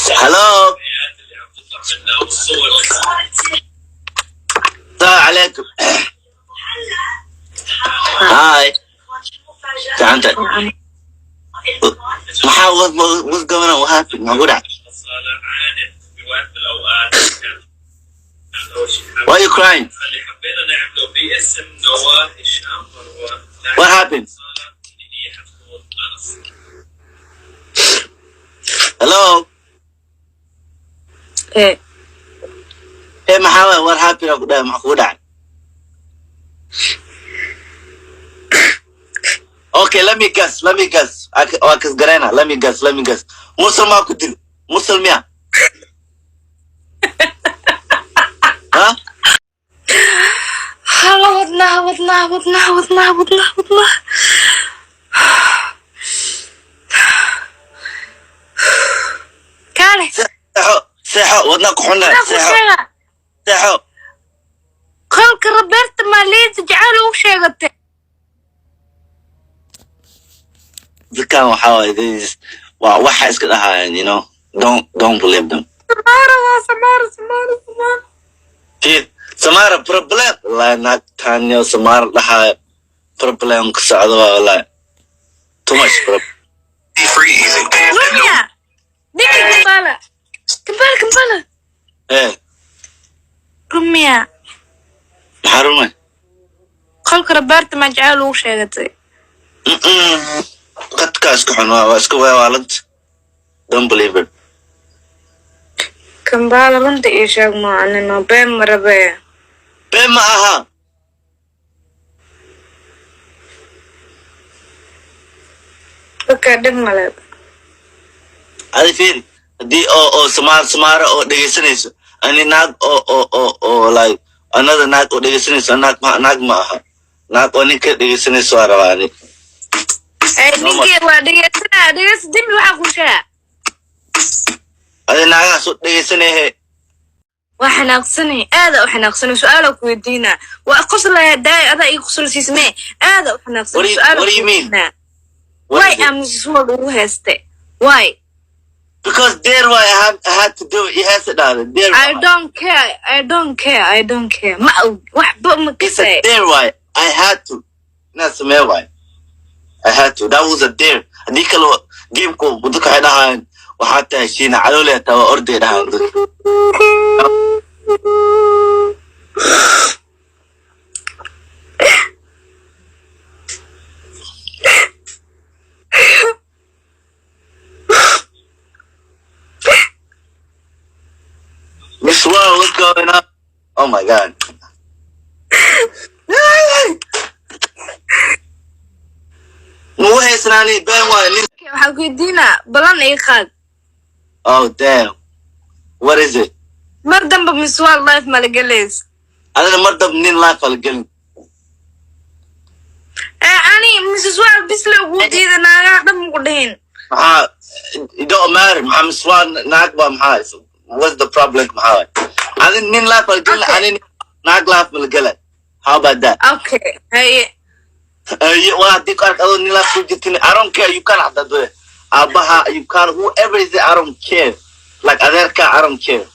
Hello. السلام عليكم. Hi. Gacanta. Maxaa, what's going on? What happened? Maxaa ku dhacay? Why are you crying? What happened? Hello? Eh. Hey, maxaa waay? What happened? Ku dhacay? Maxaa kugu dhacay? Okay, let me guess. Let me guess. Waa kas garayna. Let me guess. Let me guess. Mursal maa ku dil? Mursal miya? Ha? Hala, wadnaha, wadnaha, wadnaha, wadnaha, wadnaha, wadnaha. Kaale. Seexo, seexo, wadna ku xunna. Maxaa ku Seexo, sheega? Seexo. Qolka Roberta Maliisa jacayl ugu sheegatay. Dadkan waxaa waaye, waa waxa iska dhahayaan. Don't believe them. Samara waa Samara, Samara, Samara. Fiir, Samara problem. Wallahi naagtaan Samara dhahayo problem ku socdo waa wallahi. Too much problem. Rumia. Digi Kambala. Kambala, Kambala. Eh, Rumia. Maxaa rumay? Qolka Roberta ma jacayl ugu sheegatay? Mm-mm. Qadkaa iska xun, waa iska weewaalanta. Don't believe it. Kambala, runta ii sheeg, maanino been ma rabee. Been ma aha. Okay, dhib male. Adi fiiri, haddii oo Samaara oo dhegeysanayso, ani naag oo like another naag oo dhegeysanayso, naag ma, naag ma aha, naag oo ninka dhegeysanayso waa rabaa ani. Ay, ninkii waa dhegeysanaa, dhegeysa dembi waxaa ku sheega. Adi naagahaas oo dhegeysanayhe. Waa xanaaqsanay, aada u xanaaqsanay. Su-aala ku weydiinaa, waa qoslaya daay, adaa ii qosolsiismee, aada u xanaaqsanay. Su-aala What do ku you mean? weydiinaa. What Why is it? am ugu heeste? Why? Because there why I had to do it. He has to do it there. I don't care, I don't care, I don't care. Ma og waxba ma It's a kasay. Dare why I had to inaad samee waay. I had to. That was a dare. Haddii kale gameku dadka waxay dhahayaan waxaa tahay shiina calooley taa, waa orday dhahaan dadka. Miss World, what's going on? Oh my God. Mugu haysanaani, been waay nin. Waxaan ku weydiinaa, balan ii qaad. Oh damn. What is it? Mar damba miswaal live malagelays. Adina mar dab nin live ala gelin. Ee, ani miswaal bisle ugu diida, naagaha dhan muku dhihin. Maxaa, it don't matter. Maxaa Miss World naag baa maxaa? What's the problem, maxaa waay? Adina nin live ala gelin, Okay. ani naag live ala gelay. How about that? Okay, haye. Waa haddii ku ark adoo nin live ku jirtin, I don't care. You can xataa doe. Aabaha, you can, whoever is it, I don't care. Like adeerka, I don't care.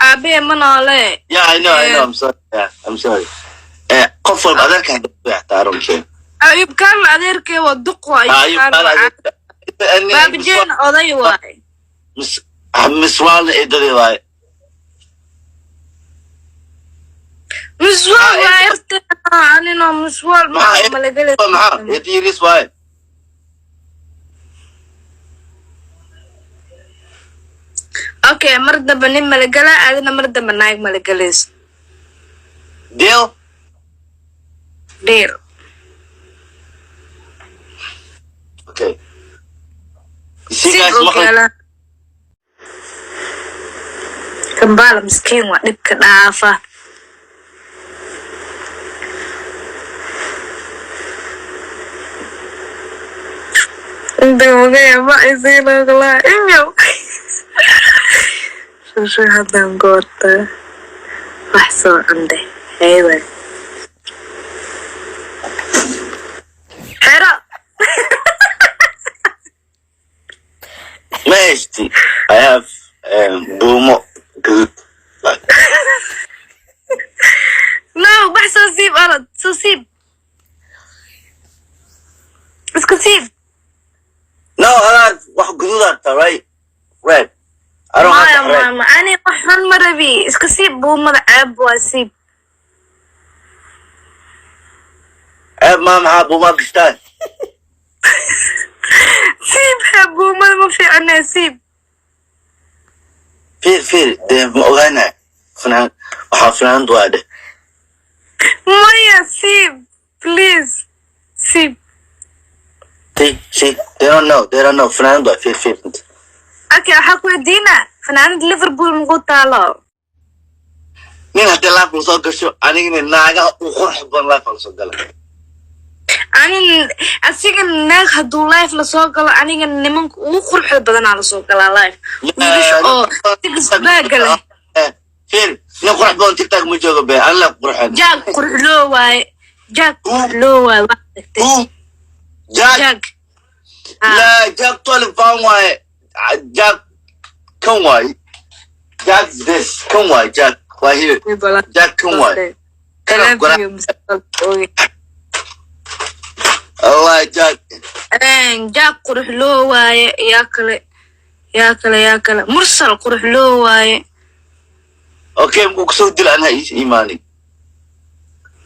Aabee ma noole. Yeah, I know, I know. I'm sorry. Yeah, I'm sorry. Eh, qof walba adeerka hadda xataa I don't care. Ayub Kaarl adeerkee waa duq waa. Ayub Kaarl adeerka. Baabijeen oday waay. Miswaalna eedadii waaye. Miswaal waa yarteena, anino miswaal Maxaa malagele. Maxaa eeda yariis waaye. Okay, mar dambe nin malagala, adina mar dambe naag malagaleys. Deal? Deal. Okay. You see si guys, maqal ogaala. Kambala miskiin waa, dhibka dhaafa. Inta ma isiinaqlaa shushu haddaan goorta wax soo cunde haywa xero. Ma haysti. I have Buumo gaduud. Like, No, bax, soo siib, orod soo siib, iska siib. No, adaa wax guduud arta, right? Red. I don't Maya. have red. Mama, ani wax xun ma rabi. Iska siib buumada, ceeb waa, siib. Ceeb maa, maxaa buumaa gashtaan? Siib hee, buumada ma fiicne, siib. Fiir, fiir, dee ma ogaanay fanaan, waxaa fanaanad waa dheh. Maya, siib, please, siib. See, see, they don't know, they don't know. Fanaanad waa, fiir, fiir. Okay, waxaa ku weydiina, fanaanad Liverpool maku taalo? Nin haddii live lasoo gasho, anigana naagaha u qurux badan live lasoo gala. Anin asiga naag hadduu live lasoo galo, aniga nimanka ugu quruxda badanaa lasoo galaa live, wiilasha oo six pack-ga leh. Fiir, nin qurux badan TikTok ma joogo be, an la qurxan. Jaag quruxloo waaye, Jaag quruxloo waaye, waa tagtay. Who? Jack? Jaag. La Jack 12 pound waaye. Jack kan waaye. Jack this kan waaye, Jack waa here. Jack kan waaye. Kana qurux. Allah, Jack. Jaag quruxloo waaye. Yaa kale, yaa kale, yaa kale? Mursal quruxloo waaye. Okay, muku kusoo dila anaa ii imaani.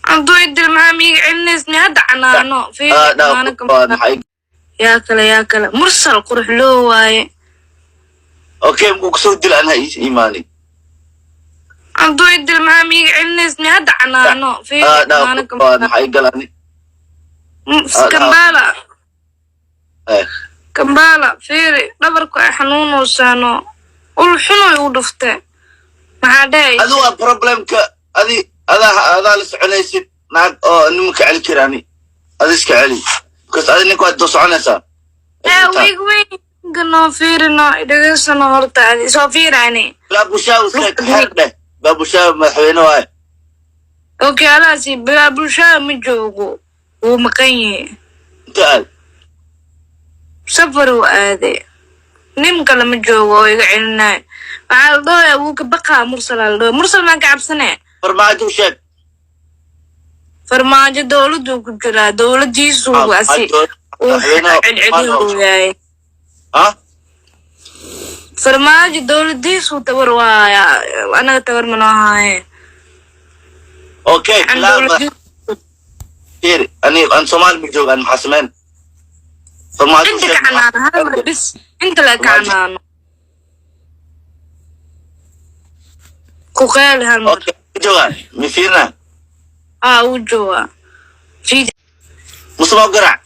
Hadduu idil, maxaa miiga celinaysni hadda? Canaano fiiri. Canaano maxay? Yaa kale, yaa kale? Mursal quruxloo waaye. Okay, muku kusoo dila anaa ii imaani. Hadduu idil, maxaa miiga celinaysni hadda? Canaano fiiri. Canaano. Maxay galani? Kambala. Kambala, fiiri, dhabarku ay xanuunaysaano, ul xunoy u dhuftee, maxaa dhahaysa? Adi waa problemka, adi adaa la soconaysid naag oo nimanka celi kara, ani adi iska celi, because adi ninka waad doo soconaysaa. Ee wig weynka noo fiiri, noo dhegeysano horta, adi soo fiirani. Baabushaa iska xer dheh, Baabushaa madaxweyne waaye. Okyaalahaasi bilaa bulshada ma joogo, wuu maqan yahay. Inta aad Safar uu aaday, nin kale ma joogo oo iga celinayo. Waxaa la dhahayaa wuu ka baqaa Mursal, aa la dhahaya. Mursal maan ka cabsanee? Farmaajo u sheeg. Farmaajo dowladuu ku jiraa, dowladiisu asi uu celcelihooyaay. Ha. Farmaajo dowladiisu tabar waaya, anaga tabar ma noo haaye. Okay. Aan bilaa dowladiisu fiiri, ani an Soomaali ma joogo, an maxaa sameyn? Farmaajo u Inta sheeg. ka canaano hal mar bis, inta la ka canaano, ku qeeli hal mar. Okay, ma joogaan, mi fiirina? Aa, wuu joogaa. Musuma garac.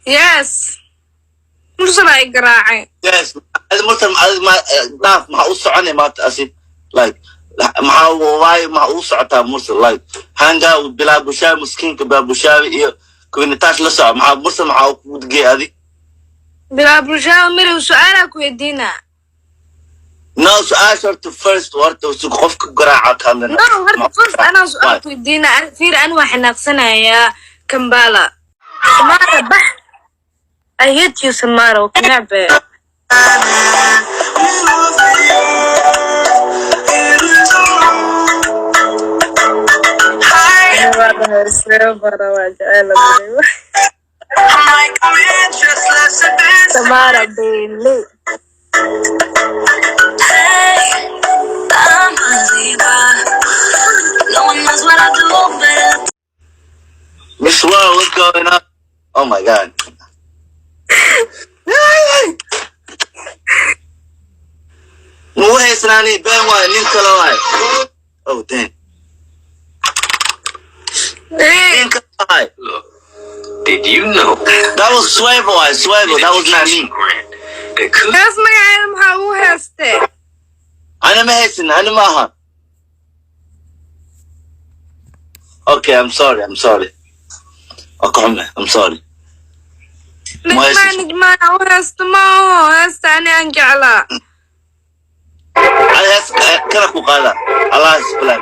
Yes, Mursal ay garaacay. Yes, adi mursal, adi ma dhaaf, maxaa u soconay maanta asi? Like, maxaa waaye, maxaa u socotaa mursal? Like, hanga bilaa bushaa, miskiinka Baabushaa iyo kuwinitaas la soco, maxaa mursal maxaa ku gey adi? Bilaa bulshada mirow, su-aalaa ku weydiinaa. No, su-aasha horta first, horta su qofka garaaca ka hadlana. No, horta first anaa su-aal ku weydiinaa. Fiir, ani waa xanaaqsanayaa. Kambala, Samara, bax. I hate you, Samara, waa ku necbe. Samara Bailey. Hey, I'm a zebra. No one knows what I do, but Miss World, what's going on? Oh my God. Nugu haysanaani, been waaye, nin kale waaye. Oh damn. Hey, Nin kale waaye. Look, did you know That was Swevo waaye, Swevo. That was not me. grant that could hees magaceeda maxaa ugu heestee? Ana ma haysan, ana ma aha. Okay, I'm sorry, I'm sorry. Waa ka xumahay, I'm sorry. Ma Nijmaa. haysan. Nijmaa u heesta ma aho, heesta ani aan jeclaa. Ani hees kana ku qaada. Allah is plan.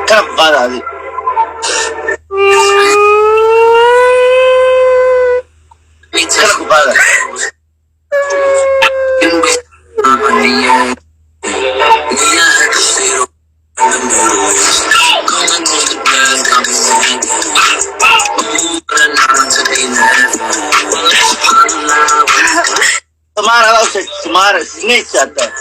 Kana ku qaada adi. Samaara, adaa u sheeg. Samaara, snitch aad tahay.